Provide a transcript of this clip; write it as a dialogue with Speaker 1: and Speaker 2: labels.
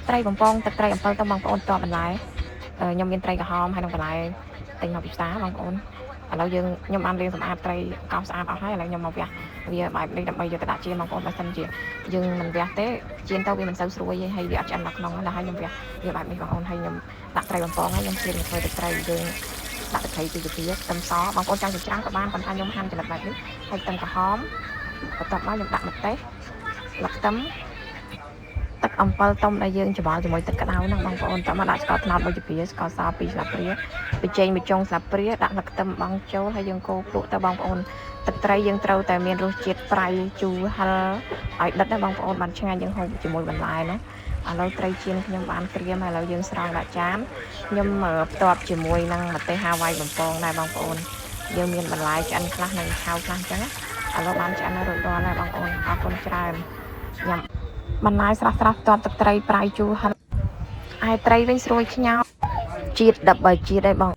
Speaker 1: ត្រីបំពងទឹកត្រីអំពិលទុំបងប្អូនតបបន្លែខ្ញុំមានត្រីក្រហមហើយនិងបន្លែទិញមកពីផ្សារបងប្អូនឥឡូវយើងខ្ញុំបានលាងសម្អាតត្រីកោសស្អាតអស់ហើយឥឡូវខ្ញុំមកវះវាបែបនេះដើម្បីយកទៅដាក់ចៀនបងប្អូនបើសិនជាយើងមិនវះទេចៀនទៅវាមិនសូវស្រួយទេហើយវាអត់ឆ្អិនដល់ក្នុងណាហើយខ្ញុំវះវាបែបនេះបងប្អូនហើយខ្ញុំដាក់ត្រីបំពងហើយខ្ញុំឆ្លៀតមកធ្វើទឹកត្រីយើងដាក់ទឹកត្រីពីរស្លាបព្រាខ្ទឹមសបងប្អូនចង់ចិញ្ច្រាំក៏បានប៉ុន្តែខ្ញុំហាន់ចំណិតបែបនេះហើយខ្ទឹមក្រហមបន្ទាប់មកខ្ញុំដាក់ម្ទេសស្លឹកខ្ទឹម ទឹកអំពិលទុំដែលយើងច្របល់ជាមួយទឹកក្តៅហ្នឹងបងប្អូនតមកដាក់ស្ករត្នោតមួយស្លាបព្រាស្ករសពីរស្លាបព្រាប៊ីចេងមួយចុងស្លាបព្រាដាក់ទឹកខ្ទឹមបងចូលហើយយើងកូរភ្លក់ទៅបងប្អូនទឹកត្រីយើងត្រូវតែមានរសជាតិប្រៃជូរហឹរឲ្យដិតណាបងប្អូនបានឆ្ងាញ់យើងហូបជាមួយបន្លែណាឥឡូវត្រីចៀនខ្ញុំបានក្រៀមហើយឥឡូវយើងស្រង់ដាក់ចានខ្ញុំផ្ទាប់ជាមួយនឹងម្ទេសហាវ៉ៃបំពងដែរបងប្អូនយើងមានបន្លែឆ្អិនខ្លះនិងឆៅខ្លះអញ្ចឹងណាឥឡូវបានឆ្អិនហើយរួចរាល់ហើយបងប្អូនអរគុណច្រើនញ៉ាំ បន្លែស្រស់ស្រស់ផ្ទាប់ទឹកត្រីប្រៃជូរហិរឯត្រីវិញស្រួយខ្ញោចជាតិ13ជាតិឯបង